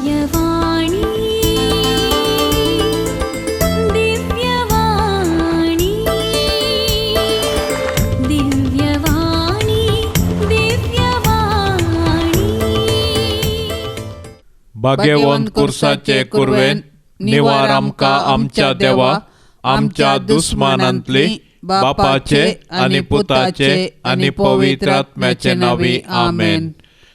दिव्यवाणी दिव्यवाणी दिव्यवाणी दिव्यवाणी. भाग्यवंत कुर्साचे कुर्वेन निवार आमकां आमच्या देवा आमच्या दुस्मानांतली बापाचे आनी पुताचे आनी पवित्र आत्म्याचे नांवी आमेन.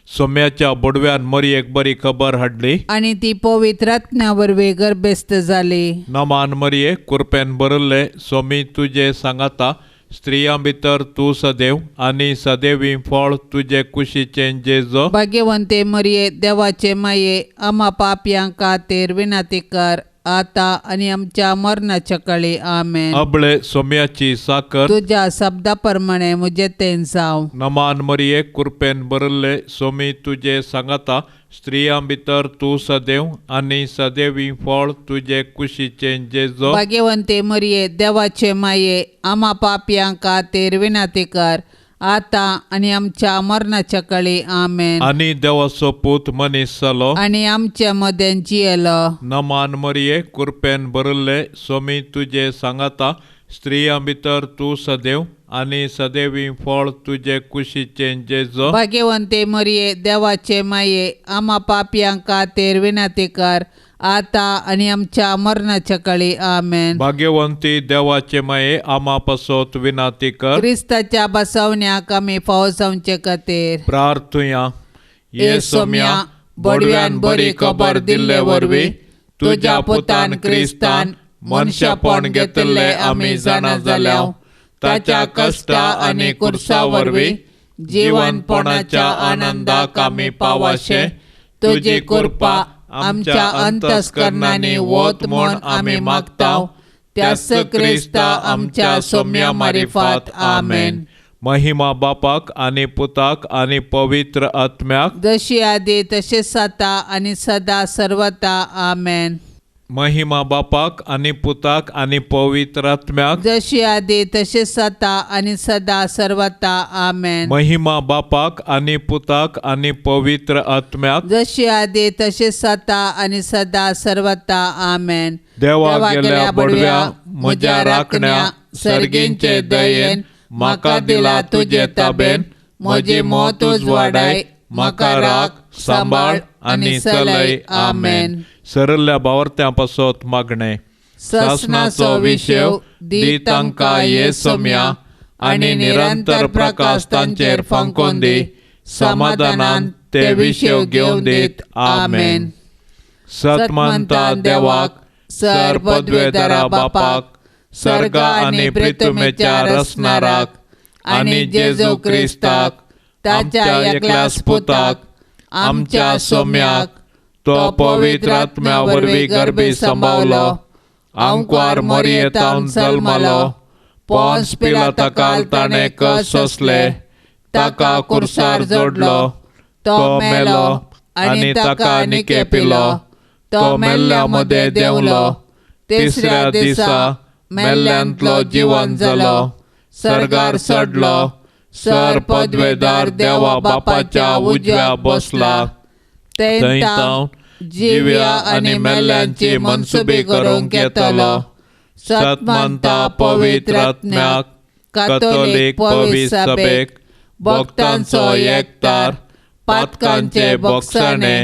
सोम्याच्या बोडव्यान मरयेक बरी खबर हाडली आनी ती पवित्र आत्म्या वरवीं गर्भेस्त जाली. नमान मरये कुरपेन भरिल्ले सोमी तुजे सांगाता स्त्रियां भितर तूं सदैव आनी सदैवी फळ तुजे कुशीचें जेजो. भाग्यवंते मरये देवाचे माये आमा पापयां खातीर विनंती कर आता आनी आमच्या मरणाच्या काळी आमेन. अबळे सोम्याची साकर तुज्या शब्दा प्रमाणे म्हजें तें जावं. नमान मरये कुरपेन भरिल्ले सोमी तुजे सांगाता स्त्रियां भितर तूं सदैव आनी सदैवी फळ तुजे कुशीचें जेजो. भाग्यवंते मरये देवाचे माये आमा पापयां खातीर विनंती कर आता आनी आमच्या मरणाच्या काळी आमेन. आनी देवाचो पूत मनीस जालो आनी आमच्या मदें जियेलो. नमान मरये कुरपेन भरिल्ले सोमी तुजे सांगाता स्त्रियां भितर तूं सदैव आनी सदैवी फळ तुजे कुशीचें जेजो. भाग्यवंते मरये देवाचे माये आमा पापयां खातीर विनंती कर आता आनी आमच्या मरणाच्या काळी आमेन. भाग्यवंती देवाचे माये आमा पासत विनंती कर. क्रिस्ताच्या बसवण्याक आमी फावो जावचे खातीर प्रार्थुया. ये सोम्या बोडव्यान बरी खबर दिल्ले वरवीं तुज्या पुतान क्रिस्तान मनशापण घेतिल्लें आमी जाणा जाल्या. ताच्या कश्टा आनी कुर्सा वरवीं जिवनपणाच्या आनंदाक आमी पावाशे तुजी कृपा आमच्या अंतस्करणांनी वत म्हूण आमी मागता. त्याच क्रिस्ता आमच्या सोम्या मारिफात आमेन. महिमा बापाक आनी पुताक आनी पवित्र आत्म्याक जशी आदी तशेंच आतां आनी सदा सर्वता आमेन. महिमा बापाक आनी पुताक आनी पवित्र आत्म्याक जशी आदी तशेंच आतां आनी सदा सर्वता आमेन. महिमा बापाक आनी पुताक आनी पवित्र आत्म्याक जशी आदी तशेंच आतां आनी सदा सर्वता आमेन. देवा गेल्या बडव्या म्हज्या राखण्या सर्गींचे दयेन म्हाका दिला तुजे ताबेन म्हजी मत उजवाडाय म्हाका राख सांबाळ आनी चलय आमेन. सरल्या बावर्त्यां पासत मागणें. सासणाचो विशेव दी तांकां ये सोम्या आनी निरंतर प्रकाश तांचेर फांकोवन दी समाधानान ते विशेव घेवन दीत आमेन. सतमंता देवाक सर पदवेदारा बापाक सर्गा आनी प्रितुमेच्या रसनाराक आनी जेजू क्रिस्ताक ताच्या एकल्याच पुताक आमच्या सोम्याक तो पवित्र आत्म्या वरवीं गर्भी सांबावलो आंकवार मरयेतावन जल्मलो पोन्स पिलाता काल ताणें कस सोंसले ताका कुर्सार जोडलो तो मेलो आनी ताका निकेपिलो तो मेल्ल्या मदें देंवलो तिसऱ्या दिसा मेल्ल्यांतलो जिवन जालो सर्गार चडलो सर पदवेदार देवा बापाच्या उजव्या बसला थंय तावन जिव्या आनी मेल्ल्यांची मनसुबी करूंक येतलो. सतमंता पवित्र आत्म्याक कथोलीक पवित्र सभेक भक्तांचो एकतार पातकांचे बोगसणे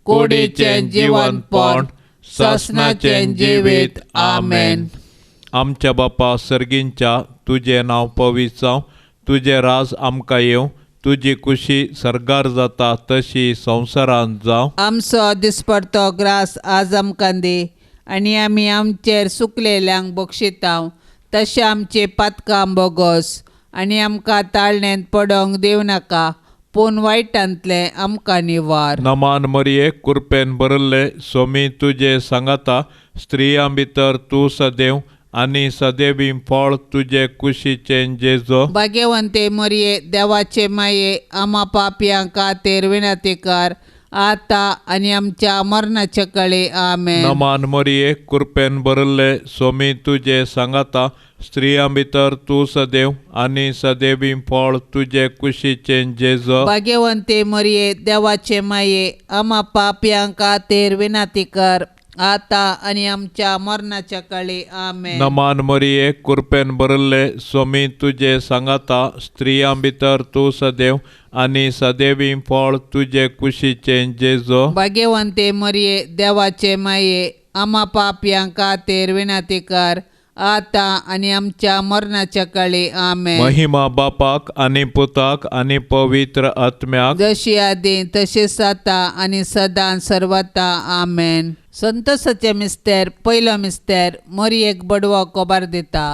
कुडीचें जिवनपण सासणाचें जिवीत आमेन. आमच्या बापा सर्गींच्या तुजें नांव पवित्र जावं तुजें राज आमकां येवं तुजी कुशी सर्गार जाता तशी संवसारांत जावं. आमचो दिसपडतो ग्रास आज आमकां दी आनी आमी आमचेर सुकलेल्यांक बक्षितांव तशें आमचें पातकां बोगोस आनी आमकां ताळण्यांत पडोंक दिवं नाका पूण वायटांतलें आमकां निवार. नमान मरये कुरपेन भरिल्ले सोमी तुजे सांगाता स्त्रियां भितर तूं सदैव आनी सदैवी फळ तुजे कुशीचें जेजो. भाग्यवंते मरये देवाचे माये आमा पापयां खातीर विनंती कर आतां आनी आमच्या मरणाच्या कळे. आमेन. नमान मरिये, कृपेन भरिल्ले, स्वामी तुजे सांगाता, स्त्रियां भितर तूं सदैव आनी सदैवी फळ तुजे कुशीचें जेजू. भाग्यवंते मरिये, देवाचे माये, आमा पापयां खातीर विनंती कर, आतां आनी आमच्या मरणाच्या कळे. आमेन. नमान मरिये, कृपेन भरिल्ले, स्वामी तुजे सांगाता, स्त्रियां भितर तूं सदैव आनी सदैवी फळ तुजे कुशीचें जेजू. भाग्यवंते मरिये, देवाचे माये, आमा पापयां खातीर विनंती कर, आतां आनी आमच्या मरणाच्या कळे. आमेन. महिमा बापाक आनी पुताक आनी पवित्र आत्म्याक, जशी आदी तशीच आतां आनी सदां सर्वता. आमेन. संतोषाचे मिस्तेर. पयलो मिस्तेर, मरियेक बडवो कोबार दिता.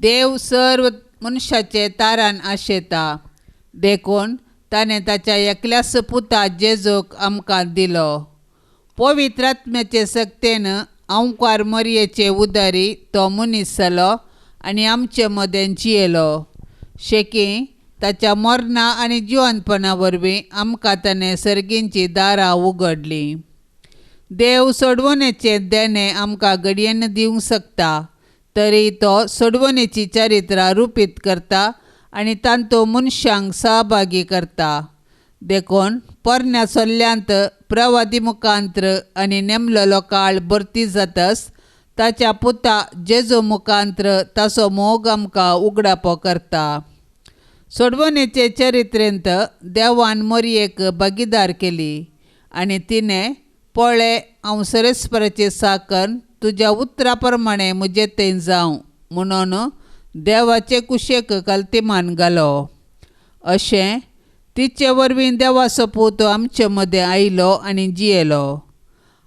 देव सर्व मनशाचे तारान आशेता, देखून ताणें ताच्या एकल्याच पुता जेजूक आमकां दिलो. पवित्र आत्म्याचे सक्तेन अंकार मरयेचे उदारी तो मनीस जालो आनी आमचे मदें जियेलो. शेकी ताच्या मरणा आनी जिवनपणा वरवीं आमकां ताणें सर्गींची दारां उगडलीं. देव सोडवणेचें देणें आमकां घडयेन दिवंक शकता, तरी तो सोडवणेची चरित्रां रुपीत करता आनी तांतूत मनशांक सहभागी करता. देखून पोरण्या सल्ल्यांत प्रवादी मुखांत्र आनी नेमलेलो काळ भरती जातस ताच्या पुता जेजू मुखांत्र ताचो मोग आमकां उगडापो करता. सोडवणेचे चरित्रेंत देवान मरयेक भागीदार केली आनी तिणें पळे हांव सरेस्पराचे साकन तुज्या उतरा प्रमाणें म्हजे थंय जावं म्हणून देवाचे कुशेक कल्तिमान घालो. अशें तिचे वरवीं देवाचो पूत आमचे मदें आयलो आनी जियेलो.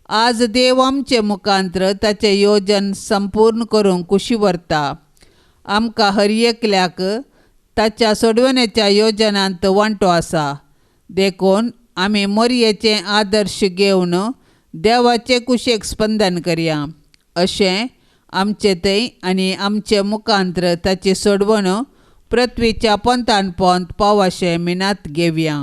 आज देव आमचे मुखांत्र ताचें योजन संपूर्ण करूंक कुशी व्हरता. आमकां हर एकल्याक ताच्या सोडवणेच्या योजनांत वांटो आसा, देखून आमी मरयेचें आदर्श घेवन देवाचे कुशेक स्पंदन करया. अशें आमचे थंय आनी आमचे मुखांत्र ताची सोडवण पृथ्वीच्या पोंतान पोंत पावशें मिनात घेवया.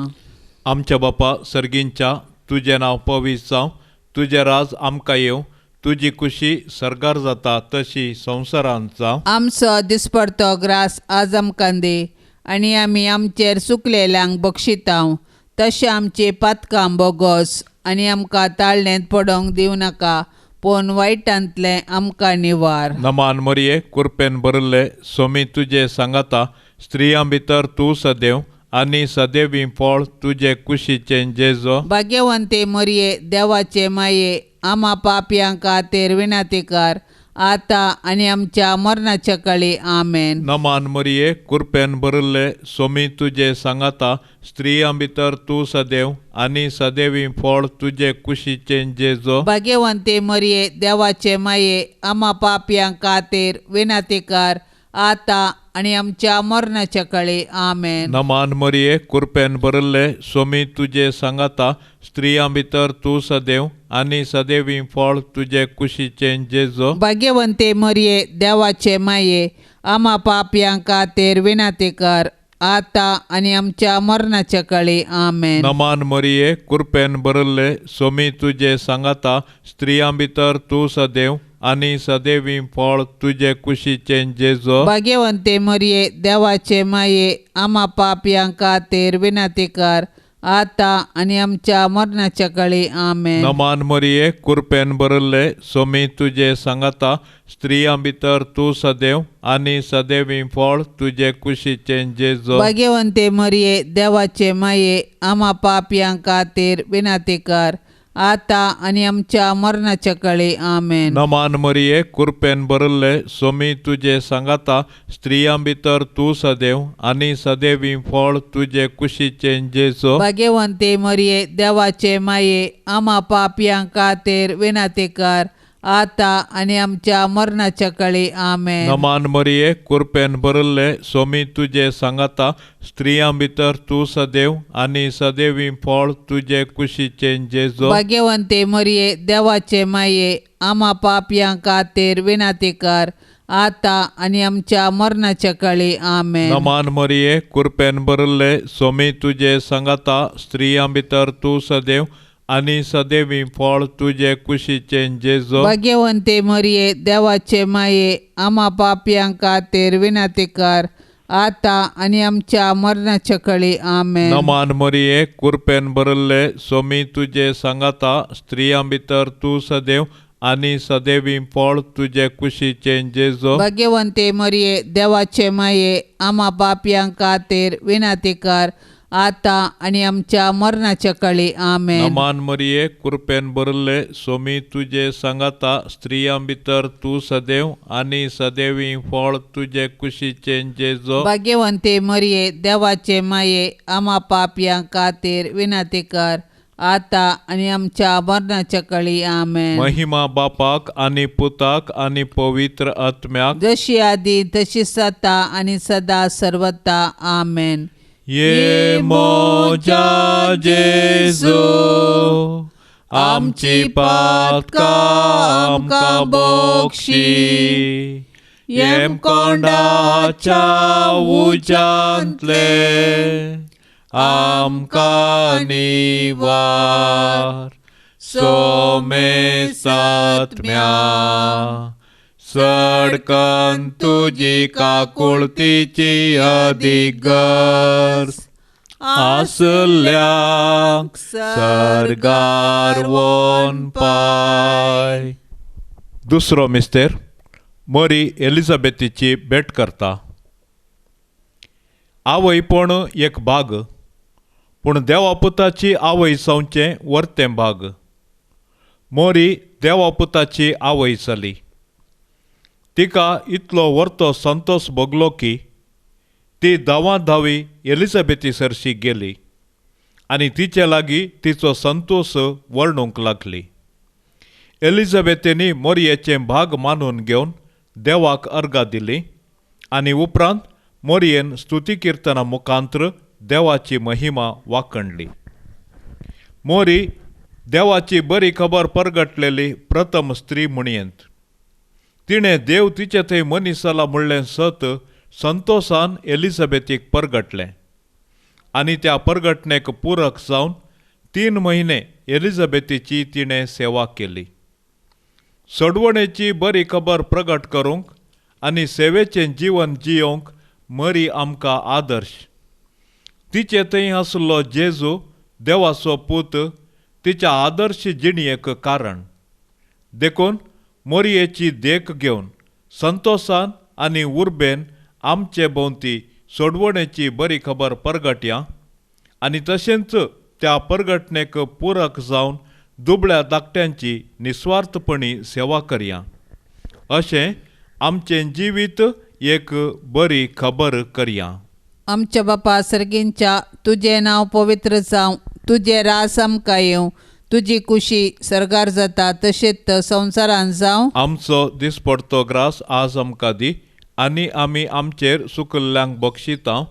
आमच्या बापा सर्गींच्या, तुजें नांव पवित्र जावं, तुजें राज आमकां येवं, तुजी कुशी सर्गार जाता तशी संवसारांत जावं. आमचो दिसपडतो ग्रास आज आमकां दी आनी आमी आमचेर सुकलेल्यांक बक्षितांव तशें आमची पातकां बोगोस आनी आमकां ताळणेंत पडोवंक दिवं नाका, पूण वायटांतलें आमकां निवार. नमान मरिये, कृपेन भरिल्ले, स्वामी तुजे सांगाता, स्त्रियां भितर तूं सदैव आनी सदैवी फळ तुजे कुशीचें जेजू. भाग्यवंते मरिये, देवाचे माये, आमा पापयां खातीर विनंती कर, आतां आनी आमच्या मरणाच्या कळे. आमेन. नमान मरिये, कृपेन भरिल्ले, स्वामी तुजे सांगाता, स्त्रियां भितर तूं सदैव आनी सदैवी फळ तुजे कुशीचें जेजू. भाग्यवंते मरिये, देवाचे माये, आमा पापयां खातीर विनंती कर, आतां आनी आमच्या मरणाच्या कळे. आमेन. नमान मरिये, कृपेन भरिल्ले, स्वामी तुजे सांगाता, स्त्रियां भितर तूं सदैव आनी सदैवी फळ तुजे कुशीचें जेजू. भाग्यवंते मरिये, देवाचे माये, आमा पापयां खातीर विनंती कर, आतां आनी आमच्या मरणाच्या कळे. आमेन. नमान मरिये, कृपेन भरिल्ले, स्वामी तुजे सांगाता, स्त्रियां भितर तूं सदैव आनी सदैवी फळ तुजे कुशीचें जेजू. भाग्यवंते मरिये, देवाचे माये, आमा पापयां खातीर विनंती कर, आतां आनी आमच्या मरणाच्या कळे. आमेन. नमान मरिये, कृपेन भरिल्ले, स्वामी तुजे सांगाता, स्त्रियां भितर तूं सदैव आनी सदैवी फळ तुजे कुशीचें जेजू. भाग्यवंते मरिये, देवाचे माये, आमा पापयां खातीर विनंती कर, आतां आनी आमच्या मरणाच्या कळे. आमेन. नमान मरिये, कृपेन भरिल्ले, स्वामी तुजे सांगाता, स्त्रियां भितर तूं सदैव आनी सदैवी फळ तुजे कुशीचें जेजू. भाग्यवंते मरिये, देवाचे माये, आमा पापयां खातीर विनंती कर, आतां आनी आमच्या मरणाच्या कळे. आमेन. नमान मरिये, कृपेन भरिल्ले, स्वामी तुजे सांगाता, स्त्रियां भितर तूं सदैव आनी सदैवी फळ तुजे कुशीचें जेजू. भाग्यवंते मरिये, देवाचे माये, आमा पापयां खातीर विनंती कर, आतां आनी आमच्या मरणाच्या काळी. आमेन. नमान मरिये, कृपेन भरिल्ले, स्वामी तुजे सांगाता, स्त्रियां भितर तूं सदैव आनी सदैवी फळ तुजे कुशीचें जेजू. भाग्यवंते मरिये, देवाचे माये, आमा पापयां खातीर विनंती कर, आतां आनी आमच्या मरणाच्या काळी. आमेन. नमान मरिये, कृपेन भरिल्ले, स्वामी तुजे सांगाता, स्त्रियां भितर तूं सदैव आनी सदैवी फळ तुजे कुशीचें जेजू. भाग्यवंते मरिये, देवाचे माये, आमा पापयां खातीर विनंती कर, आतां आनी आमच्या मरणाच्या काळी. आमेन. नमान मरिये, कृपेन भरिल्ले, स्वामी तुजे सांगाता, स्त्रियां भितर तूं सदैव आनी सदैवी फळ तुजे कुशीचें जेजू. भाग्यवंते मरिये, देवाचे माये, आमा पापयां खातीर विनंती कर, आतां आनी आमच्या मरणाच्या काळी. आमेन. महिमा बापाक आनी पुताक आनी पवित्र आत्म्याक, जशी आदी तशी सता आनी सदा सर्वता. आमेन. ये मोजा जेजू, आमची पातकां आमकां बक्षी, येमकोंडाच्या उज्यांतले आमकां निवार, सोमे सात्म्या सडकन तुजी काकुळतीची अदीक गरज आसल्यांक सर्गार वोन पाय. दुसरो मिस्तेर मरी एलिझाबेथीची भेट करता. आवयपण एक भाग, पूण देवापुताची आवय जावचें वर्तें भाग. मोरी देवापुताची आवय जाली. तिका इतलो वर्तो संतोष भोगलो की ती धांवा धावी एलिझाबेथी सरशी गेली आनी तिचे लागीं तिचो संतोष वर्णूंक लागली. एलिझाबेथीनी मोरयेचें भाग मानून घेवन देवाक अर्गां दिली आनी उपरांत मोरयेन स्तुती किर्तना मुखांत्र देवाची महिमा वाखणली. मोरी देवाची बरी खबर परगटलेली प्रथम स्त्री म्हणयेंत. तिणें देव तिचे थंय मनीस जाला म्हणलें सत संतोषान एलिझाबेथीक परगटलें आनी त्या परगटणेक पुरक जावन 3 म्हयने एलिझाबेथीची तिणें सेवा केली. सोडवणेची बरी खबर प्रगट करूंक आनी सेवेचें जीवन जियोवंक मरी आमकां आदर्श. तिचे थंय आसलो जेजू देवाचो पूत तिच्या आदर्श जिणेक कारण. देखून मोरयेची देख घेवन संतोषान आनी उर्बेन आमचे भोंवती सोडवणेची बरी खबर परगटया आनी तशेंच त्या परगटणेक पुरक जावन दुबळ्या धाकट्यांची निस्वार्थपणी सेवा करया. अशें आमचें जिवीत एक बरी खबर करया. आमच्या बापा सर्गींच्या, तुजें नांव पवित्र जावं, तुजें रास आमकां येवं, तुजी कुशी सर्गार जाता तशेंच संवसारान जावं. आमचो दिसपडतो ग्रास आज आमकां दी आनी आमी आमचेर सुकल्ल्यांक बक्षिता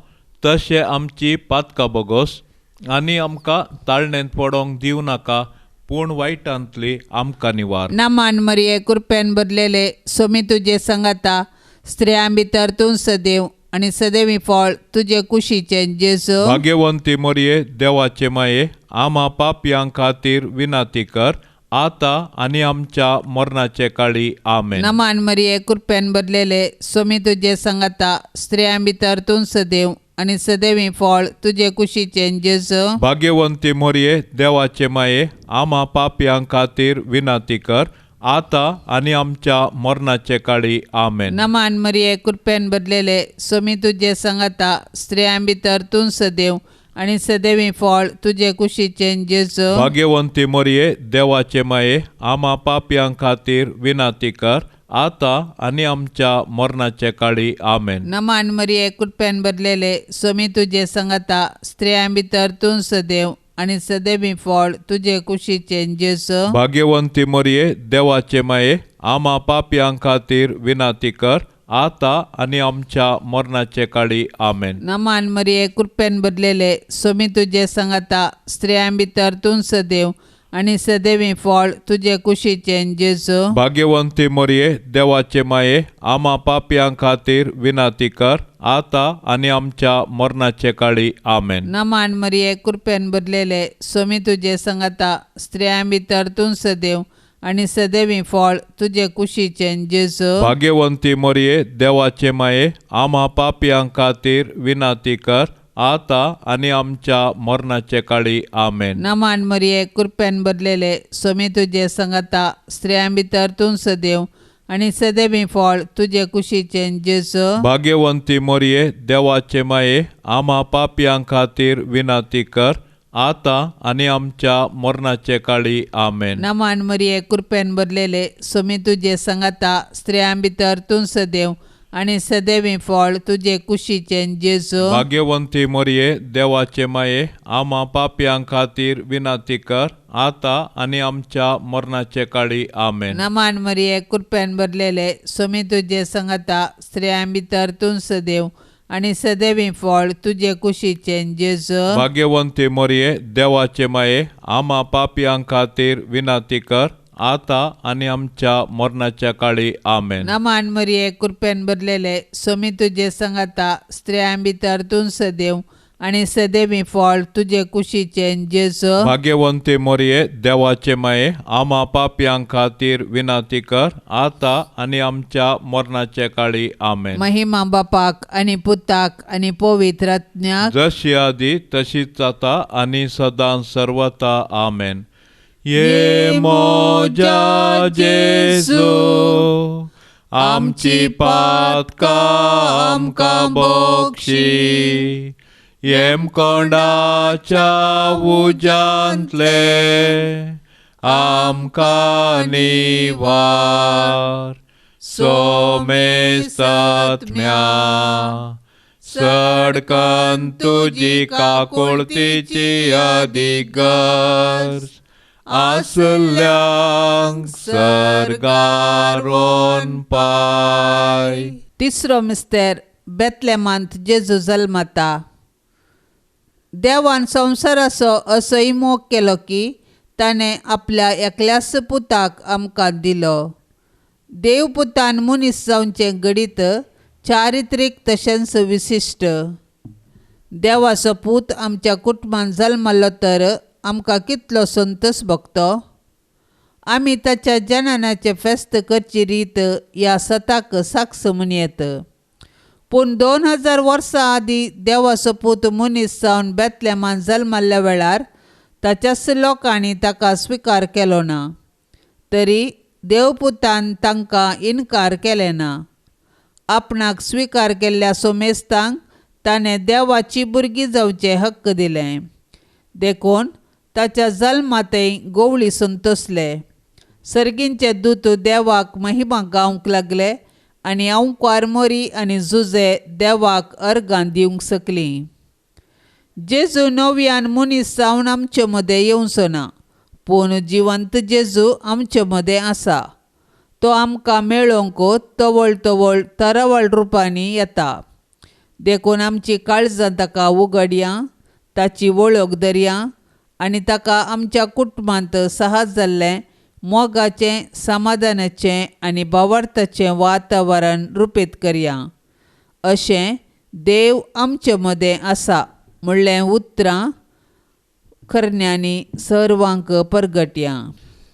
तशें आमची पातकां बोगोस आनी आमकां ताळणेंत पडोंक दिवं नाका, पूण वायटांतली आमकां निवार. नमान मरिये, कृपेन भरलेले, स्वामी तुजे सांगाता, स्त्रियां भितर तूं सदैव आनी सदैवी फळ तुजे कुशीचें जेजू. भाग्यवंती मरिये, देवाचे माये, आमा पापयां खातीर विनंती कर, आतां आनी आमच्या मरणाचे काळी. आमेन. नमान मरिये, कृपेन भरलेले, स्वामी तुजे सांगाता, स्त्रियां भितर तूं सदैव आनी सदैवी फळ तुजे कुशीचें जेजू. भाग्यवंती मरिये, देवाचे माये, आमा पापयां खातीर विनंती कर, आतां आनी आमच्या मरणाचे काळी. आमेन. नमान मरिये, कृपेन भरलेले, स्वामी तुजे सांगाता, स्त्रियां भितर तूं सदैव आनी सदैवी फळ तुजे कुशीचें जेजू. भाग्यवंती मरिये, देवाचे माये, आमा पापयां खातीर विनंती कर, आतां आनी आमच्या मरणाचे काळी. आमेन. नमान मरिये, कृपेन भरलेले, स्वामी तुजे सांगाता, स्त्रियां भितर तूं सदैव आनी सदैवी फळ तुजे कुशीचें जेजू. भाग्यवंती मरिये, देवाचे माये, आमा पापयां खातीर विनंती कर, आतां आनी आमच्या मरणाचे काळी. आमेन. नमान मरिये, कृपेन भरलेले, स्वामी तुजे सांगाता, स्त्रियां भितर तूं सदैव आनी सदैवी फळ तुजे कुशीचें जेजू. भाग्यवंती मरिये देवाचे माये, आमा पापयां खातीर विनंती कर आतां आनी आमच्या मरणाचे काळी. आमेन. नमान मरिये, कृपेन भरलेले, स्वामी तुजे संगता, स्त्रियां भितर तूं सदैव आनी सदैवी फळ तुजे कुशीचें जेजू. भाग्यवंती मरिये देवाचे माये, आमा पापयां खातीर विनंती कर आतां आनी आमच्या मरणाचे काळी. आमेन. नमान मरिये, कृपेन भरलेले, स्वामी तुजे संगता, स्त्रियां भितर तूं सदैव आनी सदैवी फळ तुजे कुशीचें जेजू. भाग्यवंती मरिये देवाचे माये, आमा पापयां खातीर विनंती कर आतां आनी आमच्या मरणाचे काळी. आमेन. नमान मरिये, कृपेन भरलेले, स्वामी तुजे संगता, स्त्रियां भितर तूं सदैव आनी सदैवी फळ तुजे कुशीचें जेजू. भाग्यवंती मरिये देवाचे माये, आमा पापयां खातीर विनंती कर आतां आनी आमच्या मरणाचे काळी. आमेन. नमान मरिये, कृपेन भरलेले, स्वामी तुजे संगता, स्त्रियां भितर तूं सदैव आनी सदैवी फळ तुजे कुशीचें जेजू. भाग्यवंती मरिये देवाचे माये, आमा पापयां खातीर विनंती कर आतां आनी आमच्या मरणाच्या काळी. आमेन. नमान मरिये, कृपेन भरलेले, स्वामी तुजे संगता, स्त्रियां भितर तूं सदैव आनी सदैवी फळ तुजे कुशीचें जेजू. भाग्यवंती मरिये देवाचे माये, आमा पापयां खातीर विनंती कर आतां आनी आमच्या मरणाचे काळी. आमेन. महिमा बापाक आनी पुताक आनी पवित्र आत्म्याक, जशी आदी तशीच जाता आनी सदां सर्वता. आमेन. ये मोजा जेजू, आमची पातकां आमकां बक्षी, येमकोंडाच्या उज्यांतले आमकां निवार. सोमेस्तात्म्या सडकन तुजी काकुळतीची अधिगर्ज आसल्यांक सर्गारोन पाय. तिसरो मिस्तेर, बेतलेमांत जेजू जल्मता. देवान संवसाराचो असोय मोग केलो की ताणें आपल्या एकल्याच पुताक आमकां दिलो. देव पुतान मनीस जावचें घडीत चारित्रीक तशेंच विशिश्ट. देवाचो पूत आमच्या कुटुंबान जल्मलो तर आमकां कितलो संतोश भोगतो. आमी ताच्या जननाचें फेस्त करची रीत ह्या सताक साक्ष म्हणयेत. पूण 2000 वर्सां आदीं देवाचो पूत मनीस जावन बेतलेमान जल्मल्ल्या वेळार ताच्याच लोकांनी ताका स्विकार केलो ना, तरी देवपुतान तांकां इनकार केलें ना. आपणाक स्विकार केल्ल्या सोमेस्तांक ताणें देवाची भुरगीं जावचें हक्क दिलें. देखून ताच्या जल्मांतय गोवळी संतोसले. सर्गींचे दूत देवाक महिमा गावंक लागले आनी अंकार मोरी आनी जुजे देवाक अर्गां दिवंक शकलीं. जेजू नव्यान मनीस जावन आमचे मदें येवचो ना, पूण जिवंत जेजू आमचे मदें आसा. तो आमकां मेळोवंक तवळ तवळ तरावळ रुपांनी येता. देखून आमची काळजां ताका उगडया, ताची वळख धरया आनी ताका आमच्या कुटुंबांत सहज जाल्लें मोगाचें, समाधानाचें आनी भावार्थाचें वातावरण रुपीत करया. अशें देव आमचे मदें आसा म्हणलें उतरां खरण्यांनी सर्वांक परगटया.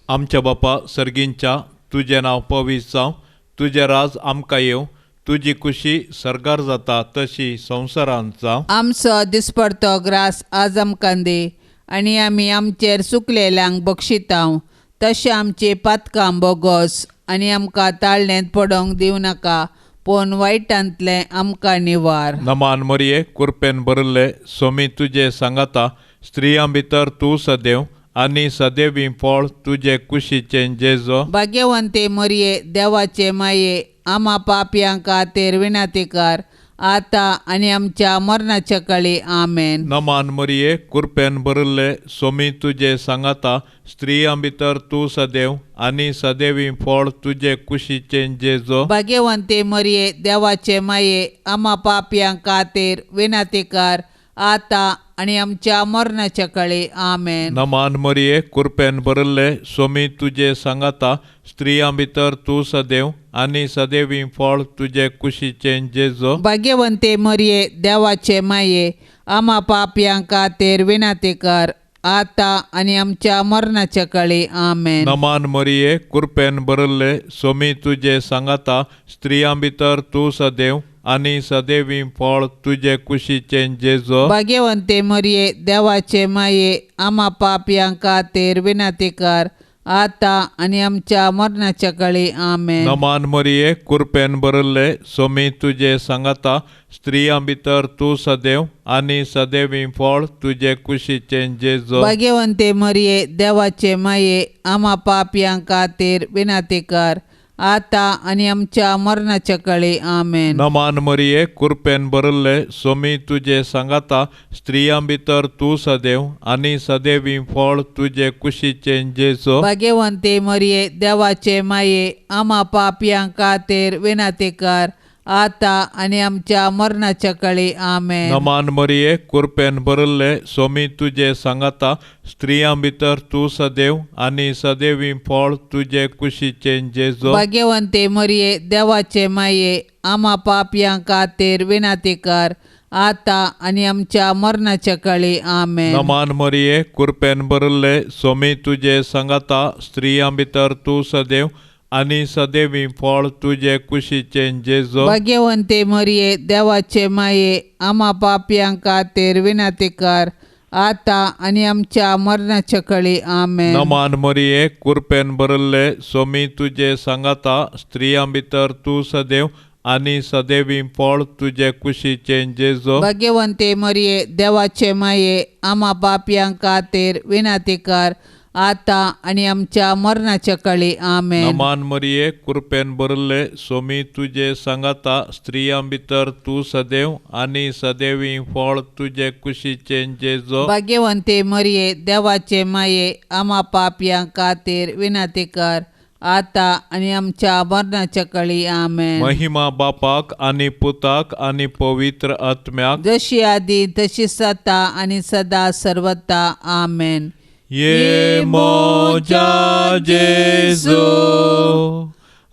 आमच्या बापा सर्गींच्या, तुजें नांव पवित्र जावं, तुजें राज आमकां येवं, तुजी खुशी सर्गार जाता तशी संवसारांत जावं. आमचो दिसपडतो ग्रास आज आमकां दी आनी आमी आमचेर सुकलेल्यांक बक्षितांव तशें आमचे पातकां बोगोस आनी आमकां ताळणेंत पडोवंक दिवं नाका, पूण वायटांतलें आमकां निवार. नमान मरिये, कुरपेन भरिल्ले, सोमी तुजे सांगाता, स्त्रियां भितर तूं सदैव आनी सदैवी फळ तुजे कुशीचें जेजो. भाग्यवंते मरिये देवाचे माये, आमा पापयां खातीर विनंती कर आतां आनी आमच्या मरणाच्या काळी. आमेन. नमान मरिये, कुरपेन भरिल्ले, सोमी तुजे सांगाता, स्त्रियां भितर तूं सदैव आनी सदैवी फळ तुजे कुशीचें जेजो. भाग्यवंते मरिये देवाचे माये, आमा पापयां खातीर विनंती कर आतां आनी आमच्या मरणाच्या काळी. आमेन. नमान मरिये, कृपेन भरिल्ले, स्वामी तुजे सांगाता, स्त्रियां भितर तूं सदैव आनी सदैवी फळ तुजे कुशीचें जेजो. भाग्यवंते मरिये, देवाचे माये, आमा पापयां खातीर विनंती कर, आतां आनी आमच्या मरणाच्या काळी. आमेन. नमान मरिये, कृपेन भरिल्ले, स्वामी तुजे सांगाता, स्त्रियां भितर तूं सदैव आनी सदैवी फळ तुजे कुशीचें जेजो. भाग्यवंते मरिये, देवाचे माये, आमा पापयां खातीर विनंती कर, आतां आनी आमच्या मरणाच्या काळी. आमेन. नमान मरिये, कृपेन भरिल्ले, स्वामी तुजे सांगाता, स्त्रियां भितर तूं सदैव आनी सदैवी फळ तुजे कुशीचें जेजो. भाग्यवंते मरिये, देवाचे माये, आमा पापयां खातीर विनंती कर, आतां आनी आमच्या मरणाच्या काळी. आमेन. नमान मरिये, कृपेन भरिल्ले, स्वामी तुजे सांगाता, स्त्रियां भितर तूं सदैव आनी सदैवी फळ तुजे कुशीचें जेजो. भाग्यवंते मरिये, देवाचे माये, आमा पापयां खातीर विनंती कर, आतां आनी आमच्या मरणाच्या काळी. आमेन. नमान मरिये, कृपेन भरिल्ले, स्वामी तुजे सांगाता, स्त्रियां भितर तूं सदैव आनी सदैवी फळ तुजे कुशीचें जेजो. भाग्यवंते मरिये, देवाचे माये, आमा पापयां खातीर विनंती कर, आतां आनी आमच्या मरणाच्या काळी. आमेन. नमान मरिये, कृपेन भरिल्ले, स्वामी तुजे सांगाता, स्त्रियां भितर तूं सदैव आनी सदैवी फळ तुजे कुशीचें जेजो. भाग्यवंते मरिये, देवाचे माये, आमा पापयां खातीर विनंती कर, आतां आनी आमच्या मरणाच्या काळी. आमेन. नमान मरिये, कृपेन भरिल्ले, स्वामी तुजे सांगाता, स्त्रियां भितर तूं सदैव आनी सदैवी फळ तुजे कुशीचें जेजो. भाग्यवंते मरिये, देवाचे माये, आमा पापयां खातीर विनंती कर, आतां आनी आमच्या मरणाच्या काळी. आमेन. नमान मरिये, कृपेन भरिल्ले, स्वामी तुजे सांगाता, स्त्रियां भितर तूं सदैव आनी सदैवी फळ तुजे कुशीचें जेजो. भाग्यवंते मरिये, देवाचे माये, आमा पापयां खातीर विनंती कर, आतां आनी आमच्या मरणाच्या काळी. आमेन. महिमा बापाक आनी पुताक आनी पवित्र आत्म्याक, जशी आदी तशी सता आनी सदा सर्वता. आमेन. ये मोजा जेजू,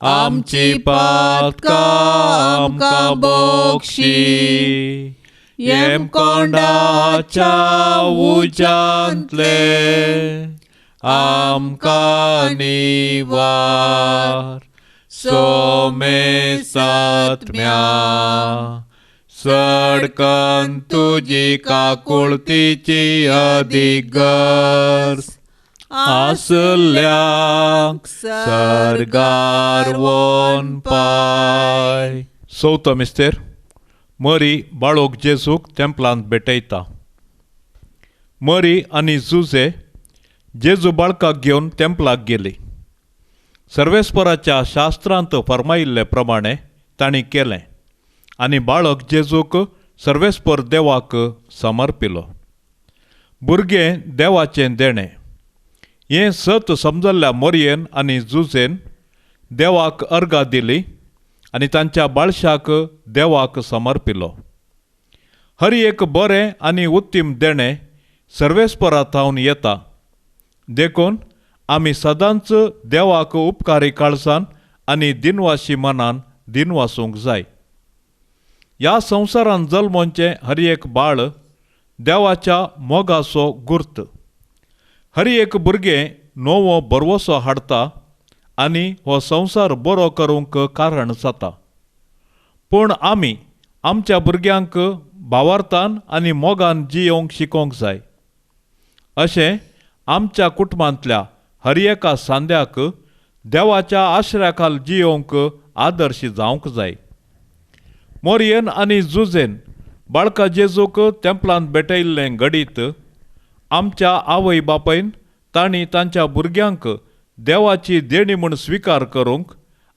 आमची पातकां आमकां बक्षी, येमकोंडाच्या उज्यांतले आमकां निवार, सोमेसात्म्या सडकन तुजी काकुळतीची अदीक गरज आसल्यांक सर्गार वोन पाय. चवथो मिस्तेर. मरी बाळोक जेजूक तेंपलांत भेटयता. मरी आनी जुजे जेजू बाळकाक घेवन तेंपलाक गेली. सर्वेस्पराच्या शास्त्रांत फर्मायिल्ले प्रमाणे तांणी केलें आनी बाळक जेजूक सर्वेस्पर देवाक समर्पिलो. भुरगें देवाचें देणें हें सत समजल्ल्या मोरयेन आनी जुजेन देवाक अर्गां दिली आनी तांच्या बाळशाक देवाक समर्पिलो. हर एक बरें आनी उत्तीम देणें सर्वेस्परा थावन येता, देखून आमी सदांच देवाक उपकारी काळजान आनी दिनवाशी मनान दिनवासूंक जाय. ह्या संवसारान जल्मोचें हर एक बाळ देवाच्या मोगाचो गुर्त. हर एक भुरगें नवो भरवसो हाडटा आनी हो संवसार बरो करूंक कारण जाता. पूण आमी आमच्या भुरग्यांक भावार्थान आनी मोगान जियोवंक शिकोवंक जाय. अशें आमच्या कुटुंबांतल्या हर एका सांद्याक देवाच्या आश्र्याखाल जियोवंक आदर्श जावंक जाय. मोरयेन आनी जुजेन बाळका जेजूक तेंपलांत भेटयल्लें घडीत आमच्या आवय बापायन तांणी तांच्या भुरग्यांक देवाची देणी म्हूण स्विकार करूंक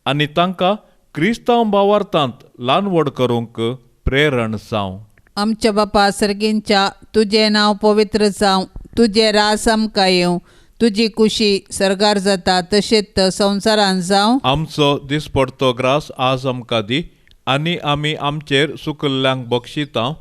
आनी तांकां क्रिस्तांव भावार्थांत ल्हान व्हड करूंक प्रेरण जावं. आमच्या बापा सर्गींच्या, तुजें नांव पवित्र जावं, तुजें रास आमकां येवं, तुजी कुशी सर्गार जाता तशेंच संवसारान जावं. आमचो दिसपडतो ग्रास आज आमकां दी आनी आमी आमचेर सुकल्ल्यांक बक्षिता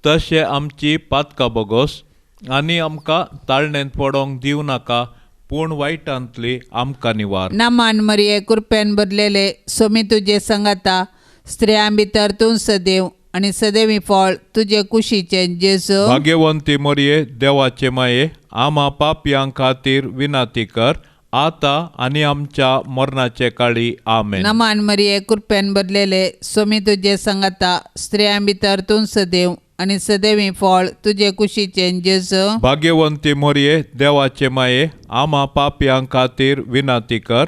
तशें आमची पातकां बोगोस आनी आमकां ताळणेंत पडोंक दिवं नाका पूण वायटांतली आमकां निवार. नमान मरिये कृपेन भरलेले सोमी तुजे संगाता स्त्रियां भितर तूं सदैव आनी सदैवी फळ तुजे कुशीचें जेजू. भाग्यवंती मरिये देवाचे माये आमा पापयां खातीर विनंती कर आतां आनी आमच्या मरणाचे काळी. आमेन. नमान मरिये कृपेन भरलेले सोमी तुजे संगाता स्त्रियां भितर तूं सदैव आनी सदैवी फळ तुजे कुशीचें जेजू. भाग्यवंती मरिये देवाचे माये आमा पापयां खातीर विनंती कर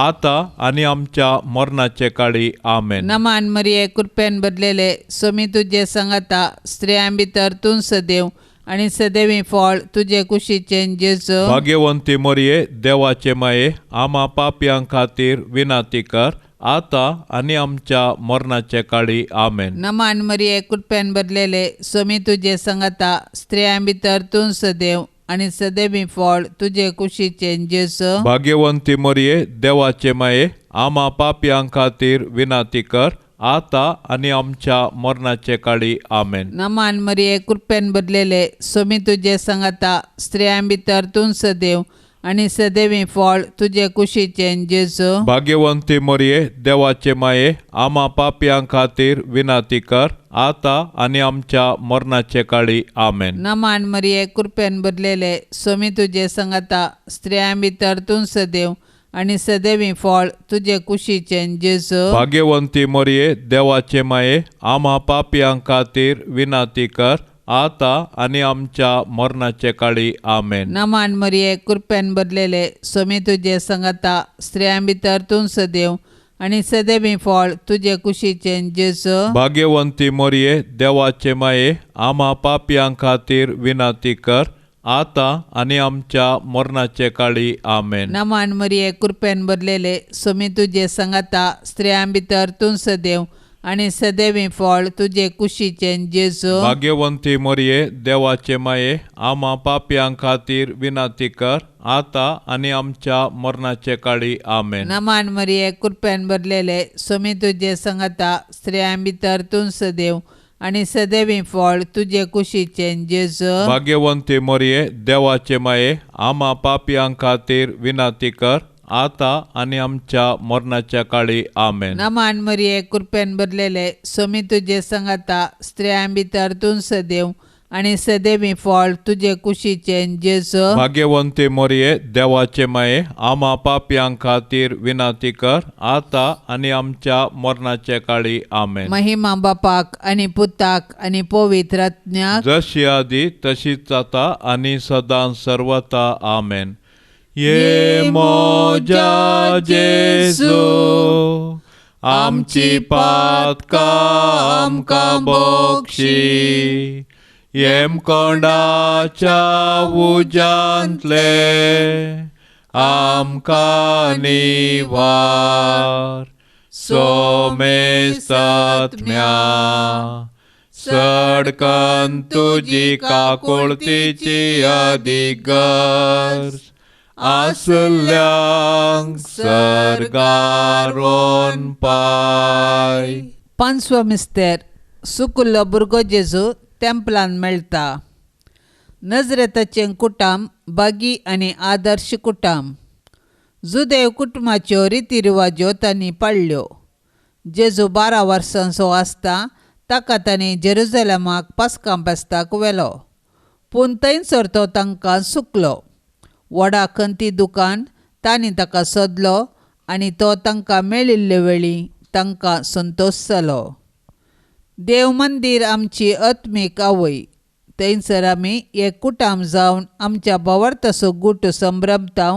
आतां आनी आमच्या मरणाचे काळी. आमेन. नमान मरिये कृपेन भरलेले सोमी तुजे संगाता स्त्रियां भितर तूं सदैव आनी सदैवी फळ तुजे कुशीचें जेजू. भाग्यवंती मरिये देवाचे माये आमा पापयां खातीर विनंती कर आतां आनी आमच्या मरणाचे काळी. आमेन. नमान मरिये कृपेन भरलेले सोमी तुजे संगाता स्त्रियां भितर तूं सदैव आनी सदैवी फळ तुजे कुशीचें जेजू. भाग्यवंती मरिये देवाचे माये आमा पापयां खातीर विनंती कर आतां आनी आमच्या मरणाचे काळी. आमेन. नमान मरिये कृपेन भरलेले सोमी तुजे संगाता स्त्रियां भितर तूं सदैव आनी सदैवी फळ तुजे कुशीचें जेजू. भाग्यवंती मरिये देवाचे माये आमा पापयां खातीर विनंती कर आतां आनी आमच्या मरणाचे काळी. आमेन. नमान मरिये कृपेन भरलेले सोमी तुजे संगाता स्त्रियां भितर तूं सदैव आनी सदैवी फळ तुजे कुशीचें जेजू. भाग्यवंती मरिये देवाचे माये आमा पापयां खातीर विनंती कर आतां आनी आमच्या मरणाचे काळी. आमेन. नमान मरिये कृपेन भरलेले सोमी तुजे संगाता स्त्रियां भितर तूं सदैव आनी सदैवी फळ तुजे कुशीचें जेजू. भाग्यवंती मरिये देवाचे माये आमा पापयां खातीर विनंती कर आतां आनी आमच्या मरणाचे काळी. आमेन. नमान मरिये कृपेन भरलेले सोमी तुजे संगाता स्त्रियां भितर तूं सदैव आनी सदैवी फळ तुजे कुशीचें जेजू. भाग्यवंती मरिये देवाचे माये आमा पापयां खातीर विनंती कर आतां आनी आमच्या मरणाचे काळी. आमेन. नमान मरिये कृपेन भरलेले सोमी तुजे संगाता स्त्रियां भितर तूं सदैव आनी सदैवी फळ तुजे कुशीचें जेजू. भाग्यवंती मरिये देवाचे माये आमा पापयां खातीर विनंती कर आतां आनी आमच्या मरणाच्या काळी. आमेन. नमान मरिये कृपेन भरलेले सोमी तुजे संगाता स्त्रियां भितर तूं सदैव आनी सदैवी फळ तुजे कुशीचें जेजू. भाग्यवंती मरिये देवाचे माये आमा पापयां खातीर विनंती कर आतां आनी आमच्या मरणाचे काळी. आमेन. महिमा बापाक आनी पुताक आनी पवित्र आत्म्याक, जशी आदी तशीच जाता आनी सदां सर्वता. आमेन. ये मोजा जेजू आमची पातकां आमकां बक्षी येमकोंडाच्या उज्यांतले आमकां निवार. सोमेस्तात्म्या सडकन तुजी काकुळतीची अधिगर्ज आसल्यांक सर्गारोन पाय. पांचवो मिस्तेर सुकुल्लो भुरगो जेजू तेंपलान मेळटा. नजरेताचें कुटाम बागी आनी आदर्श कुटाम. जुदेव कुटुंबाच्यो रितीरिवाज्यो तांणी पाळ्ळ्यो. जेजू 12 वर्सांचो आसता ताका तांणी जेरुजलमाक पास्कां फेस्ताक व्हेलो, पूण थंयसर तो तांकां सुकलो. व्हडा खंती दुकान तांणी ताका सोदलो आनी तो तांकां मेळिल्ले वेळी तांकां संतोश जालो. देव मंदीर आमची आत्मीक आवय. थंयसर आमी एक कुटाम जावन आमच्या भावार्थाचो गूट संभ्रमता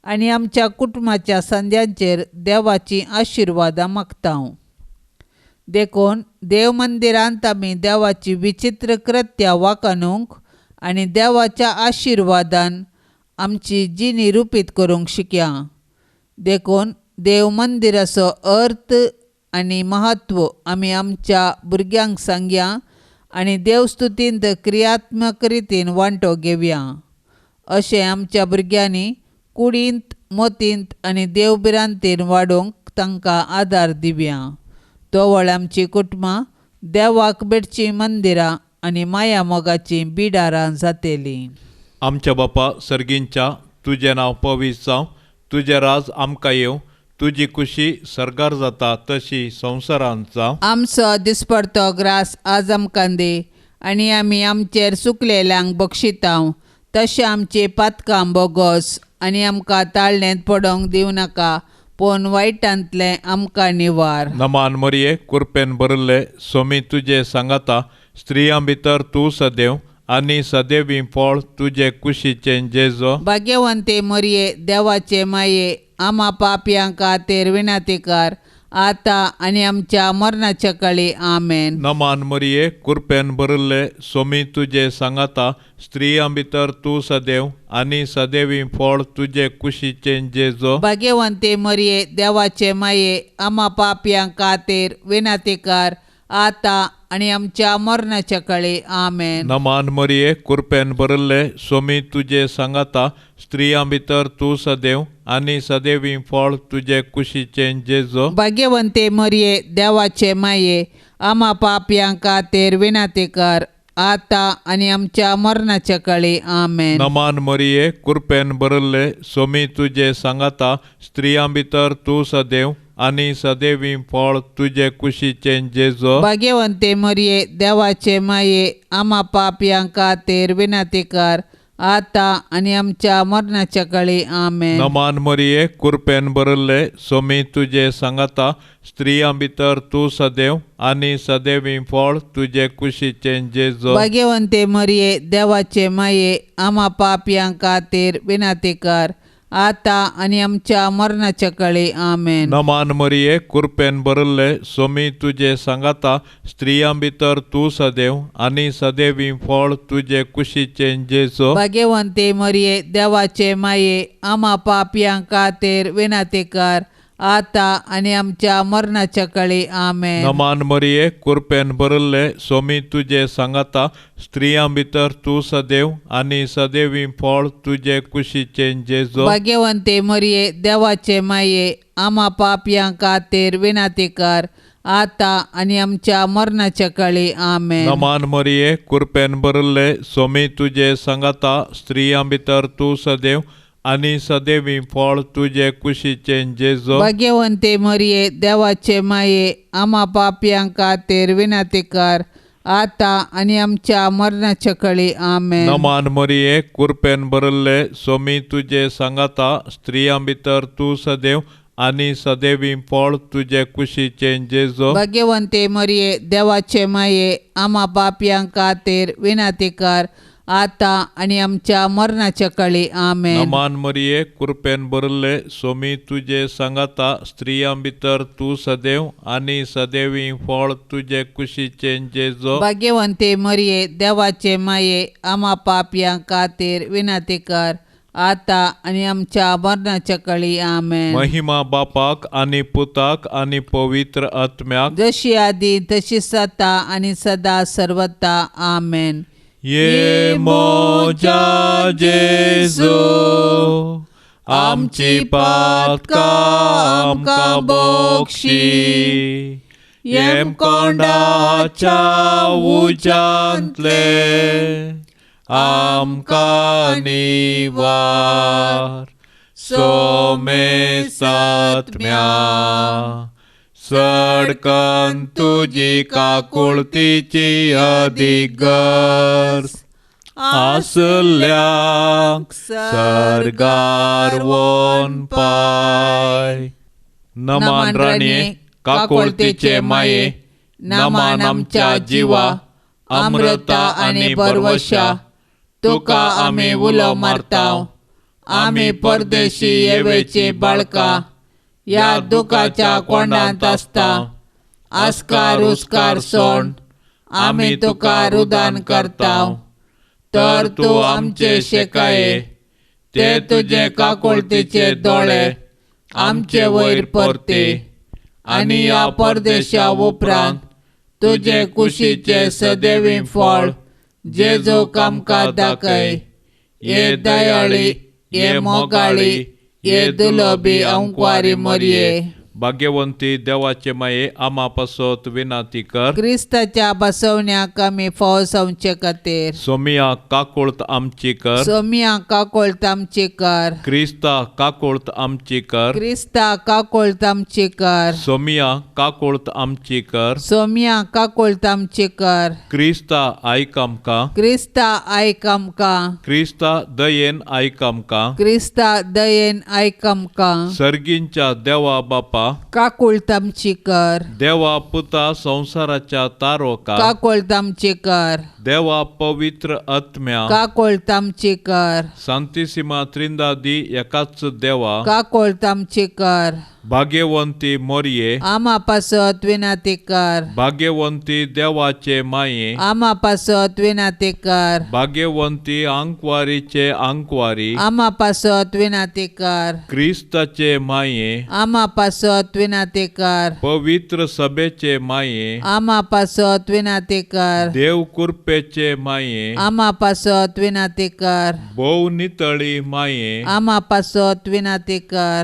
आनी आमच्या कुटुंबाच्या सांद्यांचेर देवाचीं आशिर्वादां मागता. देखून देव मंदिरांत आमी देवाची विचित्र कृत्या वाखाणूंक आनी देवाच्या आशिर्वादान आमची जिणी रुपीत करूंक शिकया. देखून देव मंदिराचो अर्थ आनी म्हत्व आमी आमच्या भुरग्यांक सांगया आनी देवस्तुतींत क्रियात्मक रितीन वांटो घेवया. अशें आमच्या भुरग्यांनी कुडींत, मतींत आनी देवभिरांतीन वाडोवंक तांकां आदार दिवया. तोवळ आमची कुटुंबां देवाक भेटचीं मंदिरां आनी माया मोगाचीं बिडारां जातेलीं. आमच्या बापा सर्गींच्या, तुजें नांव पवित्र जावं, तुजें राज आमकां येवं, तुजी खुशी सर्गार जाता तशी संवसारांत जावं. आमचो दिसपडतो ग्रास आज आमकां दी आनी आमी आमचेर सुकलेल्यांक बक्षितांव तशें आमची पातकां बोगोस आनी आमकां ताळणेंत पडोंक दिवं नाका पूण वायटांतलें आमकां निवार. नमान मरिये, कुरपेन भरिल्ले, सोमी तुजे सांगाता, स्त्रियां भितर तूं सदैव आनी सदैवी फळ तुजे कुशीचें जेजो. भाग्यवंते मरिये, देवाचे माये, आमा पापयां खातीर विनंतीकार आतां आनी आमच्या मरणाच्या काळी. आमेन. नमान मरिये, कुरपेन भरिल्ले, सोमी तुजे सांगाता, स्त्रियां भितर तूं सदैव आनी सदैवी फळ तुजे कुशीचें जेजो. भाग्यवंते मरिये, देवाचे माये, आमा पापयां खातीर विनंतीकार आतां आनी आमच्या मरणाच्या काळी. आमेन. नमान मरिये, कुरपेन भरिल्ले, सोमी तुजे सांगाता, स्त्रियां भितर तूं सदैव आनी सदैवी फळ तुजे कुशीचें जेजो. भाग्यवंते मरिये, देवाचे माये, आमा पापयां खातीर विनंतीकार आतां आनी आमच्या मरणाच्या काळी. आमेन. नमान मरिये, कुरपेन भरिल्ले, सोमी तुजे सांगाता, स्त्रियां भितर तूं सदैव आनी सदैवी फळ तुजे कुशीचें जेजो. भाग्यवंते मरिये, देवाचे माये, आमा पापयां खातीर विनंतीकार आतां आनी आमच्या मरणाच्या काळी. आमेन. नमान मरिये, कुरपेन भरिल्ले, सोमी तुजे सांगाता, स्त्रियां भितर तूं सदैव आनी सदैवी फळ तुजे कुशीचें जेजो. भाग्यवंते मरिये, देवाचे माये, आमा पापयां खातीर विनंतीकार आतां आनी आमच्या मरणाच्या काळी. आमेन. नमान मरिये, कुरपेन भरिल्ले, सोमी तुजे सांगाता, स्त्रियां भितर तूं सदैव आनी सदैवी फळ तुजे कुशीचें जेजो. भाग्यवंते मरिये, देवाचे माये, आमा पापयां खातीर विनंतीकार आतां आनी आमच्या मरणाच्या काळी. आमेन. नमान मरिये, कुरपेन भरिल्ले, सोमी तुजे सांगाता, स्त्रियां भितर तूं सदैव आनी सदैवी फळ तुजे कुशीचें जेजो. भाग्यवंते मरिये, देवाचे माये, आमा पापयां खातीर विनंतीकार आतां आनी आमच्या मरणाच्या काळी. आमेन. नमान मरिये, कुरपेन भरिल्ले, सोमी तुजे सांगाता, स्त्रियां भितर तूं सदैव आनी सदैवी फळ तुजे कुशीचें जेजो. भाग्यवंते मरिये, देवाचे माये, आमा पापयां खातीर विनंतीकार आतां आनी आमच्या मरणाच्या काळी. आमेन. नमान मरिये, कुरपेन भरिल्ले, सोमी तुजे सांगाता, स्त्रियां भितर तूं सदैव आनी सदैवी फळ तुजे कुशीचें जेजो. भाग्यवंते मरिये, देवाचे माये, आमा पापयां खातीर विनंतीकार आतां आनी आमच्या मरणाच्या काळी. आमेन. नमान मरिये, कुरपेन भरिल्ले, सोमी तुजे सांगाता, स्त्रियां भितर तूं सदैव आनी सदैवी फळ तुजे कुशीचें जेजो. भाग्यवंते मरिये, देवाचे माये, आमा पापयां खातीर विनंतीकार आतां आनी आमच्या मरणाच्या काळी. आमेन. महिमा बापाक आनी पुताक आनी पवित्र आत्म्याक, जशी आदी तशी सता आनी सदा सर्वता. आमेन. ये मोजा जेजू, आमची पातकां आमकां बक्षी, येमकोंडाच्या उज्यांतले आमकां निवार, सोमे सात्म्या सडकन तुजी काकुळतीची अधिगर्ज आसल्यांक सर्गार वोन पाय. नमान राणये, काकुळतीचे माये, नमान आमच्या जिवा, अमृता आनी बरवशा, तुका आमी उलो मारताव. आमी परदेशी येवेची बाळकां ह्या दुखाच्या कोंडांत आसता. आस्कार उस्कार सोड आमी तुका रुदान करता, तर तूं आमचे शेकाये, ते तुजे काकुळतीचे दोळे आमचे वयर परते आनी ह्या परदेशा उपरांत तुजे कुशीचे सदैवी फळ जेजू आमकां दाखय. हे दयाळी, हे मोगाळी, हे दुलबी अंकवारी मरये. भाग्यवंती देवाचे माये आमा पासत विनाती कर. क्रिस्ताच्या बसवण्याक आमी फाव जावचे खातीर. सोमिया काकुळत आमची कर. सोमिया काकुळत आमची कर. क्रिस्ता काकुळत आमची कर. क्रिस्ता काकुळत आमची कर. सोमिया काकुळत आमची कर. सोमिया काकुळत आमची कर. क्रिस्ता आयक आमकां. क्रिस्ता आयक आमकां. क्रिस्ता दयेन आयक आमकां. क्रिस्ता दयेन आयक आमकां. सर्गींच्या देवा बापा काकुळत आमची कर. देवा पुता संवसाराच्या तारोका काकुळत आमची कर. देवा पवित्र आत्म्या काकुळत आमची कर. सांतिसिमा त्रिंदादी एकाच देवा काकुळत आमची कर. भाग्यवंती मोरये आमा पासत विनाती कर. भाग्यवंती देवाचे माये आमा पासत विनाती कर. भाग्यवंती आंकवारीचे आंकवारी आमा पासत विनाती कर. क्रिस्ताचे माये आमा पासत विनाती कर. पवित्र सभेचे माये आमा पासत विनाती कर. देव कृपेचे माये आमा पासत विनाती कर. भोव नितळी माये आमा पासत विनाती कर.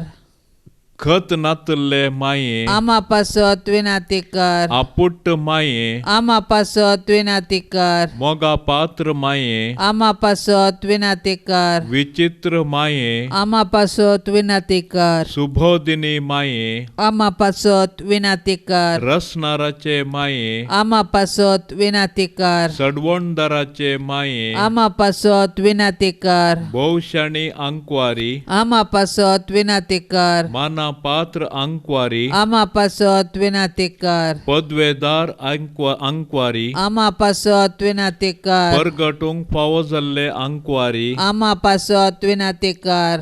खत नातल्ले माये आमा पासत विनाती कर. आपुट्ट माये आमा पासत विनाती कर. मोगा पात्र माये आमा पासत विनाती कर. विचित्र माये आमा पासत विनाती कर. सुबोधिनी माये आमा पासत विनाती कर. रसनाराचे माये आमा पासत विनाती कर. सडवणदाराचे माये आमा पासत विनाती कर. भोवशाणी आंकवारी आमा पासत विनाती कर. माना पात्र आंकवारी आमा पासत विनाती कर. पदवेदार आंकवारी आमा पासत विनाती कर. परगटूंक फावो जाल्ले आंकवारी आमा पासत विनाती कर.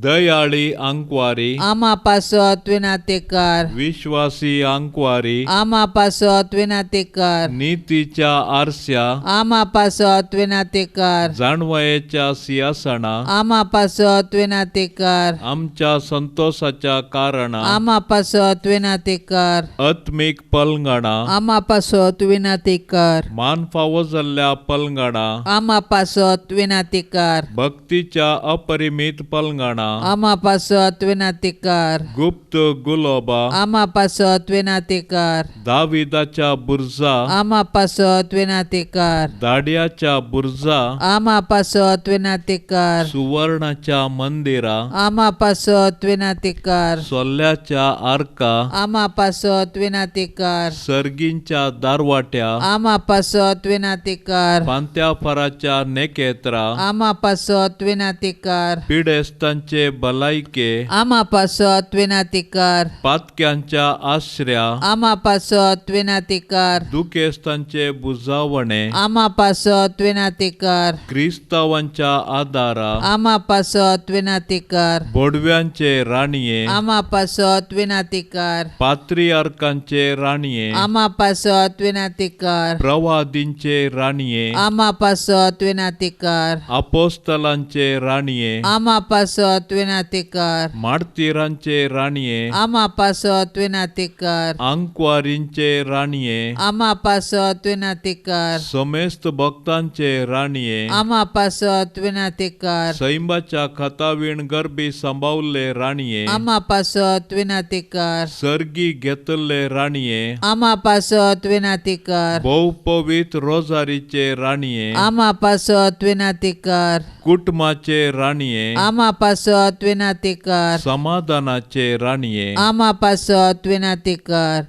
दयाळी आंकवारी आमा पासत विनाती कर. विश्वासी आंकवारी आमा पासत विनाती कर. नितीच्या आरस्या आमा पासत विनाती कर. जाणवयेच्या सिंहासना आमा पासत विनाती कर. आमच्या संतोषाच्या कारणा आमा पासत विनाती कर. आत्मीक पलंगणा आमा पासत विनाती कर. मान फावो जाल्ल्या पलंगणा आमा पासत विनाती कर. भक्तीच्या अपरिमित पलंगणा आमा पासत विनाती कर. गुप्त गुलोबा आमा पासत विनाती कर. दाविदाच्या बुर्जा आमा पासत विनाती कर. दाड्याच्या बुर्जा आमा पासत विनाती कर. सुवर्णाच्या मंदिरा आमा पासत विनाती कर. सोल्ल्याच्या आर्का आमा पासत विनाती कर. सर्गींच्या दारवाट्या आमा पासत विनाती कर. पांत्याफाराच्या नेकेत्रा आमा पासत विनाती कर. पिडेस्तांचे भलायके आमा पासत विनाती कर. पातक्यांच्या आश्र्या आमा पासत विनाती कर. दुखेस्तांचे बुजावणे आमा पासत विनाती कर. क्रिस्तावांच्या आदारा आमा पासत विनाती कर. बोडव्यांचे राणये आमा पासत विनाती कर. पात्रियार्कांचे राणये आमा पासत विनाती कर. प्रवादींचे राणये आमा पासत विनाती कर. अपोस्तलांचे राणये आमा पासत विनाती कर. मार्तीरांचे राणये आमा पासत विनाती कर. आंकवारींचे राणये आमा पासत विनाती कर. समेस्त भक्तांचे राणये आमा पासत विनाती कर. सैंबाच्या खतावीण गर्भी सांबावल्ले राणये आमा पासत विनाती कर. सर्गी घेतल्ले राणये आमा पासत विनाती कर. भोव पवित्र रोजारीचे राणये आमा पासत विनाती कर. कुटुंबाचे राणये आमा पासत विनाती कर. समाधानाचे राणये आमा पासत विनाती कर.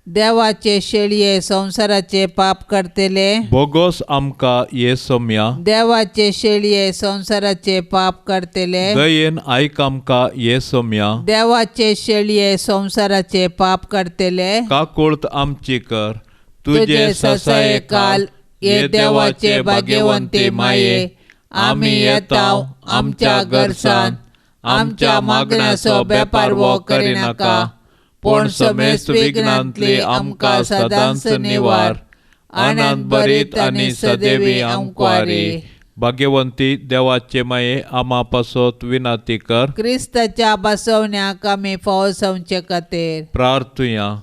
देवाचे शेळये संवसाराचे पाप करतले बोगोस आमकां ये सोम्या. देवाचे शेळये संवसाराचे पाप करतले दयेन आयक आमकां ये सोम्या. देवाचे शेळये संवसाराचे पाप करतले काकुळत आमची कर. तुझे ससाये काल ये देवाचे भाग्यवंती माये आमी येताव आमच्या घरसान आमच्या मागण्याचो बेपारवो करिनाका पूण समेस्त विघ्नांतली आमकां सदांच निवार. आनंद भरीत आनी सदैवी आमकां. भाग्यवंती देवाचे माये आमा पासत विनाती कर. क्रिस्ताच्या बसवण्याक आमी फावो जावचे खातीर प्रार्थुया.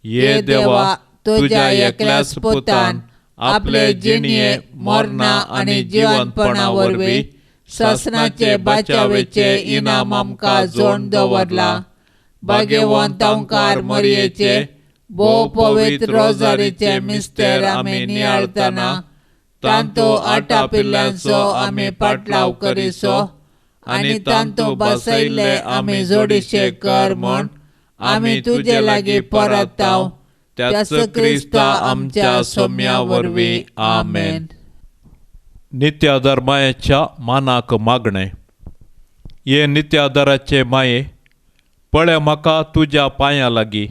ये देवा तुझ्या एकल्याच पुतान आपले जिणये मरणा आनी जिवंतपणा वरवीं सासणाचे बाचावेचे इनाम आमकां जोड दवरला. भाग्यवंत ओंकार मरयेचे भोव पवित्र रोजारीचे मिस्तेर आमी नियाळतना तांतो आटापिल्ल्यांचो आमी पाटलाव करिसो आनी तांतो बसयल्ले आमी जोडीशे कर म्हूण आमी तुजे लागीं परताव त्याच क्रिस्ता आमच्या सोम्या वरवीं. आमेन. नित्याधार मायेच्या मानाक मागणें. हे नित्याधाराचे माये, पळय म्हाका तुज्या पांयां लागीं,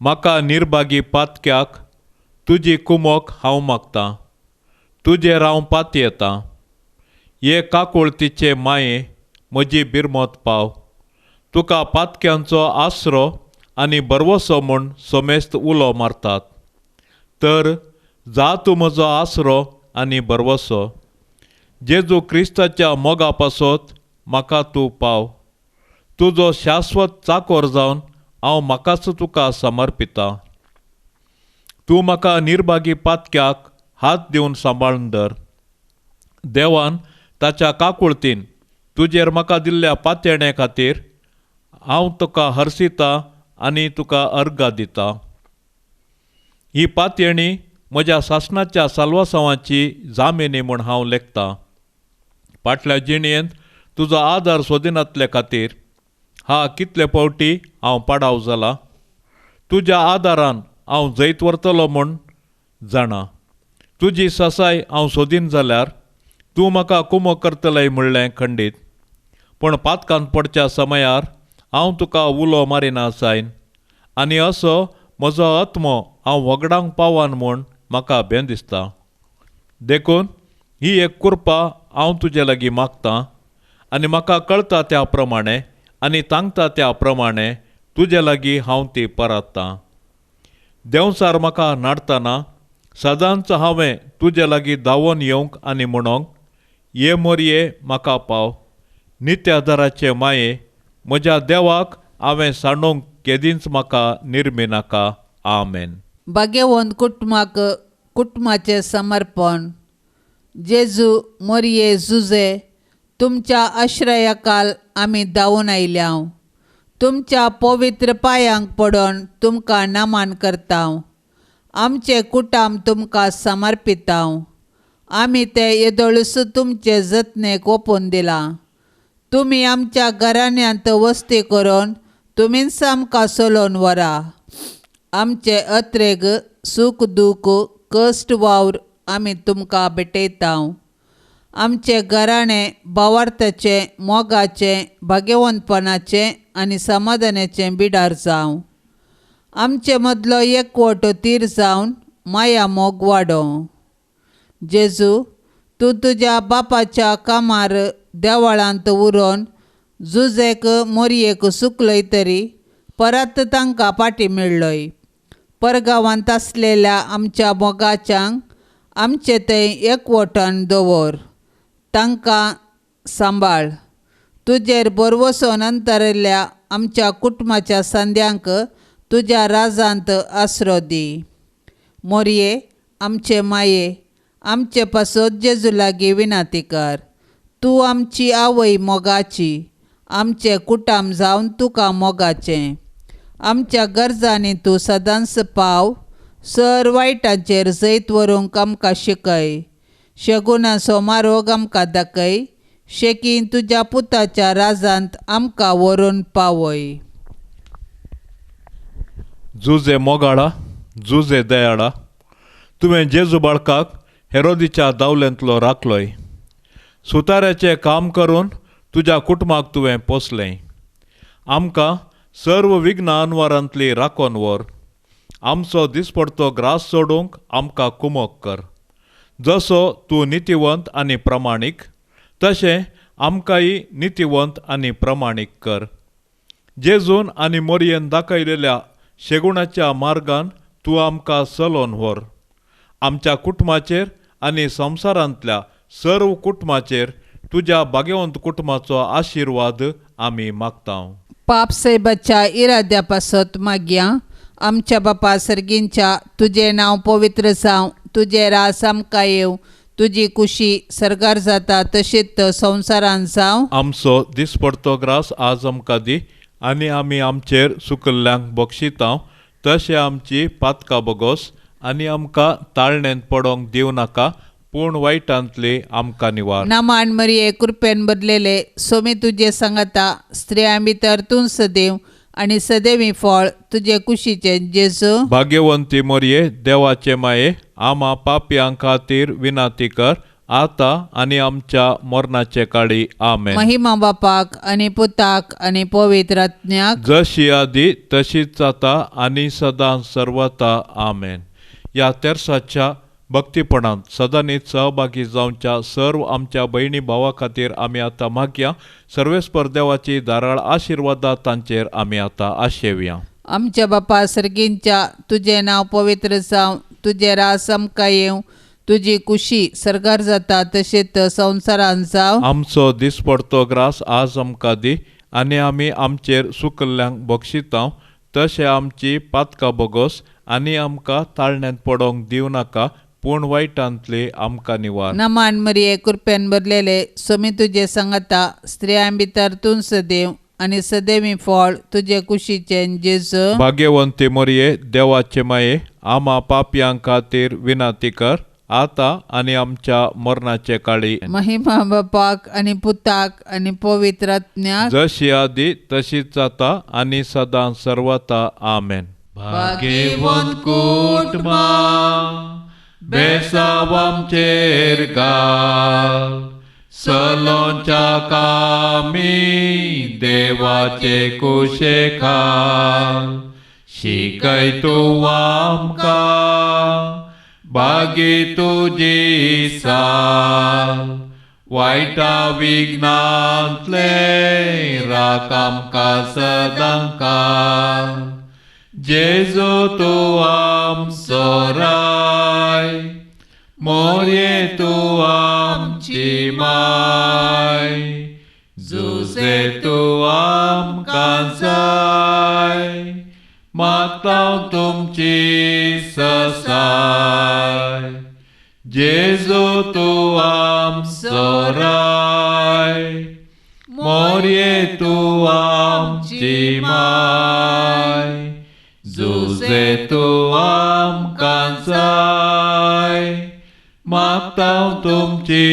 म्हाका निर्भागी पातक्याक तुजी कुमोक हांव मागतां, तुजेर हांव पातयेतां. हे काकुळतीचे माये, म्हजी बिरमत पाव, तुका पातक्यांचो आसरो आनी बरवसो म्हूण सोमेस्त उलो मारतात, तर जा तूं म्हजो आसरो आनी बरवसो. जेजू क्रिस्ताच्या मोगा पासत म्हाका तूं पाव, तुजो शाश्वत चाकोर जावन हांव म्हाकाच तुका समर्पितां. तूं म्हाका निर्भागी पातक्याक हात दिवन सांबाळून धर. देवान ताच्या काकुळतीन तुजेर म्हाका दिल्ल्या पातयेणे खातीर हांव तुका हर्शितां आनी तुका अर्घा दितां. ही पातयेणी म्हज्या सासणाच्या साल्वासांवाची जामिनी म्हूण हांव लेखतां. फाटल्या जिणेंत तुजो आदार सोदिनातले खातीर हा कितले फावटी हांव पाडाव जाला. तुज्या आदारान हांव जैत व्हरतलो म्हूण जाणा. तुजी सासाय हांव सोदीन जाल्यार तूं म्हाका कुमो करतलय म्हणलें खंडीत. पूण पातकान पडच्या समयार हांव तुका उलो मारिना जायन आनी असो म्हजो आत्मो हांव वगडांक पावन म्हूण म्हाका भें दिसता. देखून ही एक कृपा हांव तुजे लागीं मागतां आनी म्हाका कळटा त्या प्रमाणे आनी तांगता त्या प्रमाणे तुजे लागीं हांव ती परततां. देंवचार म्हाका नाडतना सदांच हांवें तुजे लागीं धांवोन येवंक आनी म्हणोंक, ये मोरये म्हाका पाव. नित्याधाराचे माये, म्हज्या देवाक हांवें सांडूंक केदींच म्हाका निर्मिनाका. आमेन. भाग्यवंत कुटुंबाक कुटुंबाचें समर्पण. जेजू मोरये जुजे, तुमच्या आश्रयाकाल आमी धांवून आयल्या. तुमच्या पवित्र पांयांक पडून तुमकां नमन करता. आमचें कुटुंब तुमकां समर्पिता. आमी तें येदोळूच तुमचे जतनेक ओपून दिलां. तुमी आमच्या घराण्यांत वस्ती करून तुमीच आमकां चलोवन व्हरा. आमचे अत्रेग सूख दूख कश्ट वावर आमी तुमकां भेटयता. आमचें घराणें भावार्थाचें, मोगाचें, भाग्यवंतपणाचें आनी समाधानाचें बिडार जावं. आमचे मदलो एकवट तीर जावन माया मोग वाडोवं. जेजू, तूं तुज्या बापाच्या कामार देवळांत उरोवन जुजेक मोरयेक सुकलय तरी परत तांकां फाटी मेळ्ळय. परगांवांत आसलेल्या आमच्या मोगाच्यांक आमचे थंय एकवटान दवर, तांकां सांबाळ. तुजेर बरवसोन अंतरिल्ल्या आमच्या कुटुंबाच्या संद्यांक तुज्या राजांत आसरो दी. मोरये आमचे माये, आमचे पासत जेजू लागीं विनंती कर. तूं आमची आवय मोगाची, आमचें कुटुंब जावन तुका मोगाचें. आमच्या गरजांनी तूं सदांच पाव. सर वायटाचेर जैत व्हरूंक आमकां शिकय. शगुनाचो मारोग आमकां दाखय. शेकीन तुज्या पुताच्या राजांत आमकां व्हरून पावय. जुजे मोगाळा, जुजे दयाळा, तुवें जेजू बाळकाक हेरोदीच्या दावलेंतलो राखलोय. सुताऱ्याचें काम करून तुज्या कुटुंबाक तुवें पोसलें. आमकां सर्व विघ्न अनवारांतली राखोन व्हर. आमचो दिसपडतो ग्रास सोडूंक आमकां कुमोक कर. जसो तूं नितीवंत आनी प्रमाणीक तशें आमकांय नितीवंत आनी प्रमाणीक कर. जेजून आनी मोरयेन दाखयलेल्या शेगुणाच्या मार्गान तूं आमकां चलोवन व्हर. आमच्या कुटुंबाचेर आनी संवसारांतल्या सर्व कुटुंबाचेर तुज्या भाग्यवंत कुटुंबाचो आशिर्वाद आमी मागता. पाप साहेबाच्या इराद्या पासत मागया. आमच्या बापा सर्गींच्या, तुजें नांव पवित्र जावं, तुजें रास आमकां येवं, तुजी कुशी सर्गार जाता तशीच संवसारान जावं. आमचो दिसपडतो ग्रास आज आमकां दी आनी आमी आमचेर सुकल्ल्यांक बक्षितांव तशें आमची पातकां बोगोस आनी आमकां ताळणेंत पडोंक दिवं नाका पूण वायटांतली आमकां निवार. नमान मरिये कृपेन भरलेले सोमी तुजे सांगाता, स्त्रियां भितर तूं सदैव आनी सदैवी फळ तुजे कुशीचें जेजू. भाग्यवंती मोरये देवाचे माये आमा पापयां खातीर विनाती कर आतां आनी आमच्या मरणाचे काळी. आमेन. महिमा बापाक आनी पुताक आनी पवित्र आत्म्याक, जशी आदी तशीच जाता आनी सदां सर्वता. आमेन. ह्या तेर्साच्या भक्तीपणांत सदांनीच सहभागी जावच्या सर्व आमच्या भयणी भावा खातीर आमी आतां मागया. सर्वेस्पर देवाची धाराळ आशिर्वादा तांचेर आमी आतां आशेवया. आमच्या बापा सर्गींच्या, तुजें नांव पवित्र जावं, तुजें रास आमकां येवं, तुजी कुशी सर्गार जाता तशेंच संवसारांत जावं. आमचो दिसपडतो ग्रास आज आमकां दी आनी आमी आमचेर सुकल्ल्यांक बक्षितांव तशें आमची पातकां बोगोस आनी आमकां ताळण्यांत पडोंक दिवं नाका पूण वायटांतली आमकां निवार. नमान मरिये कृपेन भरलेले सोमी तुजे सांगाता, स्त्रियां भितर तूं सदैव आनी सदैवी फळ तुजे कुशीचें जेजू. भाग्यवंती मोरये देवाचे माये आमा पापयां खातीर विनाती कर आतां आनी आमच्या मरणाचे काळी. महिमा बापाक आनी पुताक आनी पवित्र आत्म्याक, जशी आदी तशीच जाता आनी सदां सर्वता. आमेन. भाग्यवंत कुटुंबा बेसाव आमचेर घाल सलोंच्या कामी देवाचे कुशे खाल शिकय तूं आमकां बागी तुजी साल वायटा विघ्नांतले राख आमकां सदां काल. जेजू तूं आमचो राय मोरये तूं आमची माय जुजे तूं आमकां जाय मागता तुमची ससाय. जेजू तूं आमचो राय मोरये तूं आमची माय जुजे तूं आमकां जाय मागता तुमची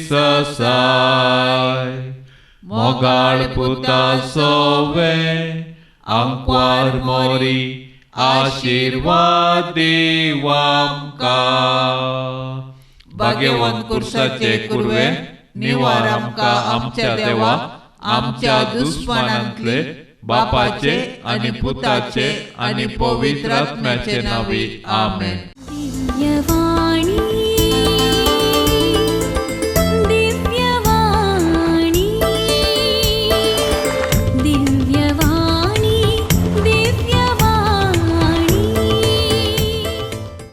ससाय. मोगाळ पुता सोवे आंकवार मोरी आशिर्वाद दीव आमकां. भाग्यवंत कुर्साचे कुर्वे निवार आमकां आमच्या देवा आमच्या दुस्मानांतले बापाचे आनी पुताचे आनी पवित्र आत्म्याचे नांवी. आमेन. दिव्यवाणी.